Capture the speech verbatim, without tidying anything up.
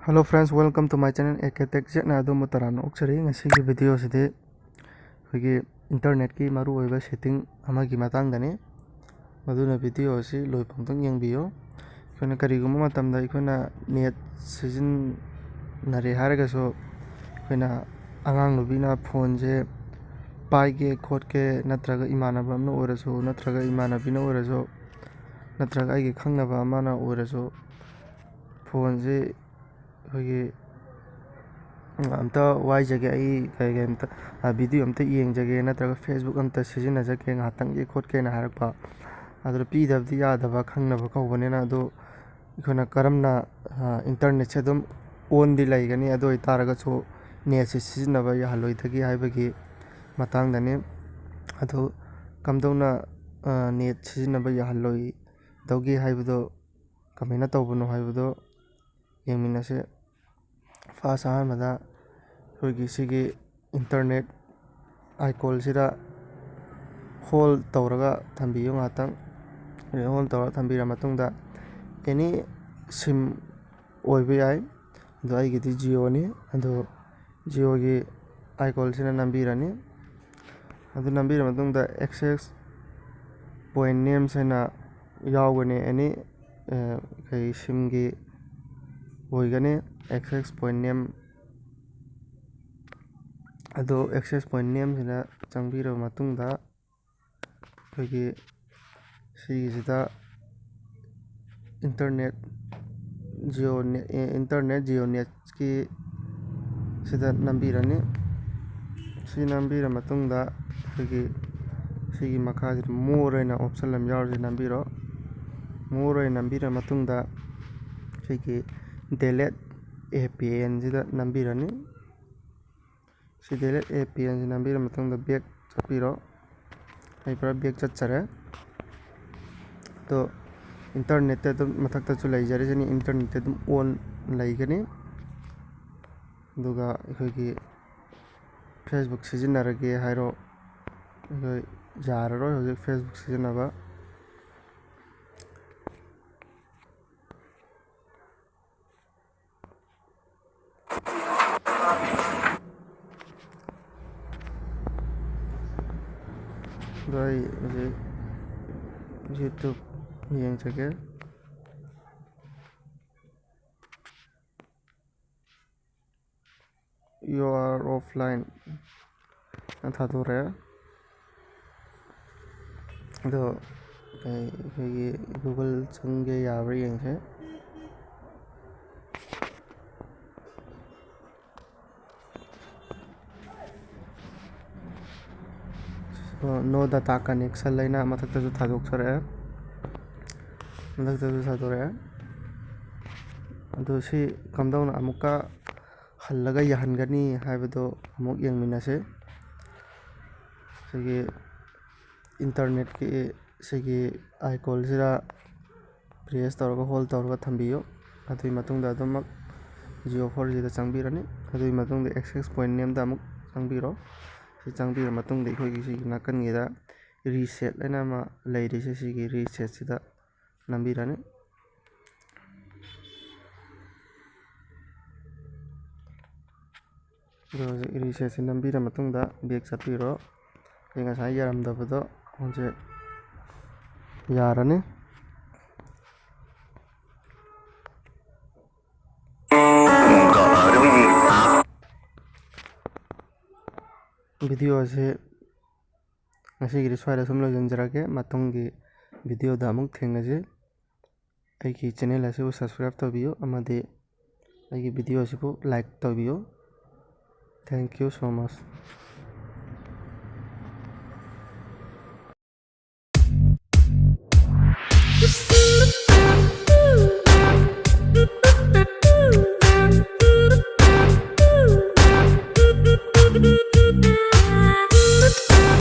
Hello friends, welcome to my channel A K Tech. ꯆꯦꯠꯅ ꯑꯗꯣꯝꯕꯨ ꯇꯔꯥꯝꯅ ꯑꯣꯛꯆꯔꯤ꯫ ꯉꯁꯤꯒꯤ ꯚꯤꯗꯤꯑꯣꯁꯤꯗꯤ ꯑꯩꯈꯣꯏꯒꯤ ꯏꯟꯇꯔꯅꯦꯠꯀꯤ ꯃꯔꯨꯑꯣꯏꯕ ꯁꯦꯇꯤꯡ ꯑꯃꯒꯤ ꯃꯇꯥꯡꯗꯅꯤ꯫ ꯃꯗꯨꯅ ꯚꯤꯗꯤꯑꯣ ꯑꯁꯤ ꯂꯣꯏꯐꯝꯗꯪ ꯌꯦꯡꯕꯤꯌꯨ꯫ ꯑꯩꯈꯣꯏꯅ ꯀꯔꯤꯒꯨꯝꯕ ꯃꯇꯝꯗ ꯑꯩꯈꯣꯏꯅ ꯅꯦꯠ ꯁꯤꯖꯤꯟꯅꯔꯦ ꯍꯥꯏꯔꯒꯁꯨ, ꯑꯩꯈꯣꯏꯅ ꯑꯉꯥꯡ ꯅꯨꯕꯤꯅ ꯐꯣꯟꯁꯦ ꯄꯥꯏꯒꯦ ꯈꯣꯠꯀꯦ, ꯅꯠꯇ꯭ꯔꯒ ꯏꯃꯥꯟꯅꯕ ꯑꯃꯅ ꯑꯣꯏꯔꯁꯨ, ꯅꯠꯇ꯭ꯔꯒ ꯏꯃꯥꯟꯅꯕꯤꯅ ꯑꯣꯏꯔꯁꯨ, ꯅꯠꯇ꯭ꯔꯒ ꯑꯩꯒꯤ ꯈꯪꯅꯕ ꯑꯃꯅ ꯑꯣꯏꯔꯁꯨ, ꯐꯣꯟꯁꯤ ꯑꯩꯈꯣꯏꯒꯤ ꯑꯝꯇ ꯋꯥꯏꯖꯒꯦ, ꯑꯩ ꯀꯩ ꯀꯩ ꯑꯝꯇ, ꯚꯤꯗꯤꯑꯣ ꯑꯝꯇ ꯌꯦꯡꯖꯒꯦ, ꯅꯠꯇ꯭ꯔꯒ Facebook ꯑꯝꯇ ꯁꯤꯖꯤꯟꯅꯖꯒꯦ ꯉꯥꯏꯍꯥꯛꯇꯪꯒꯤ ꯈꯣꯠꯀꯦꯅ ꯍꯥꯏꯔꯛꯄ꯫ ꯑꯗꯨꯗ ꯄꯤꯗꯕꯗꯤ ꯌꯥꯗꯕ, ꯈꯪꯅꯕ ꯀꯧꯕꯅꯤꯅ꯫ ꯑꯗꯨ ꯑꯩꯈꯣꯏꯅ ꯀꯔꯝꯅ ꯏꯟꯇꯔꯅꯦꯠꯁꯦ ꯑꯗꯨꯝ ꯑꯣꯟꯗꯤ ꯂꯩꯒꯅꯤ, ꯑꯗꯨ ꯑꯣꯏꯇꯥꯔꯒꯁꯨ ꯅꯦꯠꯁꯦ ꯁꯤꯖꯤꯟꯅꯕ ꯌꯥꯍꯜꯂꯣꯏꯗꯒꯦ ꯍꯥꯏꯕꯒꯤ ꯃꯇꯥꯡꯗꯅꯤ꯫ ꯑꯗꯨ ꯀꯝꯗꯧꯅ ꯅꯦꯠ ꯁꯤꯖꯤꯟꯅꯕ ꯌꯥꯍꯜꯂꯣꯏꯗꯧꯒꯦ ꯍꯥꯏꯕꯗꯣ, ꯀꯃꯥꯏꯅ ꯇꯧꯕꯅꯣ ꯍꯥꯏꯕꯗꯣ ꯌꯦꯡꯃꯤꯟꯅꯁꯤ꯫ ꯐꯥꯔꯁ ꯑꯍꯥꯟꯕꯗ ꯑꯩꯈꯣꯏꯒꯤ ꯁꯤꯒꯤ ꯏꯟꯇꯔꯅꯦꯠ ꯑꯥꯏꯀꯣꯟꯁꯤꯗ ꯍꯣꯜ ꯇꯧꯔꯒ ꯊꯝꯕꯤꯌꯨ ꯉꯥꯏꯍꯥꯛꯇꯪ꯫ ꯍꯣꯜ ꯇꯧꯔꯒ ꯊꯝꯕꯤꯔ ꯃꯇꯨꯡꯗ, ꯑꯦꯅꯤ ꯁꯤꯝ ꯑꯣꯏꯕ ꯌꯥꯏ꯫ ꯑꯗꯣ ꯑꯩꯒꯤꯗꯤ ꯖꯤꯑꯣꯅꯤ꯫ ꯑꯗꯣ ꯖꯤꯑꯣꯒꯤ ꯑꯥꯏꯀꯣꯟꯁꯤꯗ ꯅꯝꯕꯤꯔꯅꯤ꯫ ꯑꯗꯨ ꯅꯝꯕꯤꯔ ꯃꯇꯨꯡꯗ ꯑꯦꯛꯁꯦꯁ ꯄꯣꯏꯟ ꯅꯦꯝꯁ ꯍꯥꯏꯅ ꯌꯥꯎꯒꯅꯤ꯫ ꯑꯦꯅꯤ ꯀꯩ ꯁꯤꯝꯒꯤ ꯑꯣꯏꯒꯅꯤ ꯑꯦꯛꯁꯦꯁ ꯄꯣꯏꯟ ꯅꯦꯝ꯫ ꯑꯗꯣ ꯑꯦꯛꯁꯦꯁ ꯄꯣꯏꯟ ꯅꯦꯝꯁꯤꯗ ꯆꯪꯕꯤꯔꯕ ꯃꯇꯨꯡꯗ, ꯑꯩꯈꯣꯏꯒꯤ ꯁꯤꯒꯤꯁꯤꯗ ꯏꯟꯇꯔꯅꯦꯠ ꯖꯤꯑꯣ ꯅꯦ-, ꯑꯦ, ꯏꯟꯇꯔꯅꯦꯠ ꯖꯤꯑꯣ ꯅꯦꯠꯀꯤ ꯁꯤꯗ ꯅꯝꯕꯤꯔꯅꯤ꯫ ꯁꯤ ꯅꯝꯕꯤꯔ ꯃꯇꯨꯡꯗ, ꯑꯩꯈꯣꯏꯒꯤ ꯁꯤꯒꯤ ꯃꯈꯥꯁꯤꯗ ꯃꯣꯔ ꯍꯥꯏꯅ ꯑꯣꯞꯁꯟ ꯑꯃ ꯌꯥꯎꯔꯤꯁꯦ ꯅꯝꯕꯤꯔꯣ꯫ ꯃꯣꯔ ꯍꯥꯏꯅ ꯅꯝꯕꯤꯔ ꯃꯇꯨꯡꯗ, ꯁꯤꯒꯤ ꯗꯦꯂꯦꯠ ꯑꯦ ꯄꯤ ꯑꯦꯟꯁꯤꯗ ꯅꯝꯕꯤꯔꯅꯤ꯫ ꯁꯤ ꯗꯦꯂꯦꯠ ꯑꯦ ꯄꯤ ꯑꯦꯟꯁꯤ ꯅꯝꯕꯤꯔ ꯃꯇꯨꯡꯗ ꯕꯦꯛ ꯆꯠꯄꯤꯔꯣ꯫ ꯑꯩ ꯄꯨꯔꯥ ꯕꯦꯛ ꯆꯠꯆꯔꯦ꯫ ꯑꯗꯣ ꯏꯟꯇꯔꯅꯦꯠꯇ ꯑꯗꯨꯝ ꯃꯊꯛꯇꯁꯨ ꯂꯩꯖꯔꯤꯁꯤꯅꯤ, ꯏꯟꯇꯔꯅꯦꯠꯇ ꯑꯗꯨꯝ ꯑꯣꯟ ꯂꯩꯒꯅꯤ꯫ ꯑꯗꯨꯒ ꯑꯩꯈꯣꯏꯒꯤ Facebook ꯁꯤꯖꯤꯟꯅꯔꯒꯦ ꯍꯥꯏꯔꯣ, ꯑꯩꯈꯣꯏ ꯌꯥꯔꯔꯣꯏ ꯍꯧꯖꯤꯛ Facebook ꯁꯤꯖꯤꯟꯅꯕ꯫ ꯑꯗꯣ ꯑꯩ ꯍꯧꯖꯤꯛ YouTube ꯌꯦꯡꯖꯒꯦ꯫ "You are offline" ꯅ ꯊꯥꯗꯣꯔꯛꯑꯦ꯫ ꯑꯗꯣ ꯑꯩ ꯑꯩꯈꯣꯏꯒꯤ Google ꯆꯪꯒꯦ ꯌꯥꯕ꯭ꯔꯥ ꯌꯦꯡꯁꯦ꯫ "No data connection" ꯍꯥꯏꯅ ꯃꯊꯛꯇꯁꯨ ꯊꯥꯗꯣꯛꯆꯔꯛꯑꯦ, ꯃꯊꯛꯇꯁꯨ ꯊꯥꯗꯣꯔꯛꯑꯦ꯫ ꯑꯗꯨ ꯁꯤ ꯀꯝꯗꯧꯅ ꯑꯃꯨꯛꯀ ꯍꯜꯂꯒ ꯌꯥꯍꯟꯒꯅꯤ ꯍꯥꯏꯕꯗꯣ ꯑꯃꯨꯛ ꯌꯦꯡꯃꯤꯟꯅꯁꯤ꯫ ꯁꯤꯒꯤ internetꯀꯤ ꯁꯤꯒꯤ icon ꯁꯤꯗ press ꯇꯧꯔꯒ hold ꯇꯧꯔꯒ ꯊꯝꯕꯤꯌꯨ꯫ ꯑꯗꯨꯒꯤ ꯃꯇꯨꯡꯗ ꯑꯗꯨꯃꯛ Jio four G ꯗ ꯆꯪꯕꯤꯔꯅꯤ꯫ ꯑꯗꯨꯒꯤ ꯃꯇꯨꯡꯗ access point name ꯗ ꯑꯃꯨꯛ ꯆꯪꯕꯤꯔꯣ꯫ ꯁꯤ ꯆꯪꯕꯤꯔ ꯃꯇꯨꯡꯗ ꯑꯩꯈꯣꯏꯒꯤ ꯁꯤꯒꯤ ꯅꯥꯀꯟꯒꯤꯗ reset ꯍꯥꯏꯅ ꯑꯃ ꯂꯩꯔꯤꯁꯦ, ꯁꯤꯒꯤ reset ꯁꯤꯗ ꯅꯝꯕꯤꯔꯅꯤ꯫ ꯑꯗꯣ ꯍꯧꯖꯤꯛ reset ꯁꯤ ꯅꯝꯕꯤꯔ ꯃꯇꯨꯡꯗ back ꯆꯠꯄꯤꯔꯣ꯫ ꯑꯩ ꯉꯁꯥꯏ ꯌꯥꯔꯝꯗꯕꯗꯣ ꯍꯧꯖꯤꯛ ꯌꯥꯔꯅꯤ꯫ Video ꯑꯁꯤ ꯉꯁꯤꯒꯤꯗꯤ ꯁ꯭ꯋꯥꯏꯗ ꯁꯨꯝ ꯂꯣꯏꯁꯤꯟꯖꯔꯒꯦ꯫ ꯃꯊꯪꯒꯤ video ꯗ ꯑꯃꯨꯛ ꯊꯦꯡꯅꯁꯤ꯫ ꯑꯩꯒꯤ channel ꯑꯁꯤꯕꯨ subscribe ꯇꯧꯕꯤꯌꯨ ꯑꯃꯗꯤ ꯑꯩꯒꯤ video ꯑꯁꯤꯕꯨ like ꯇꯧꯕꯤꯌꯨ꯫ Thank you so much꯫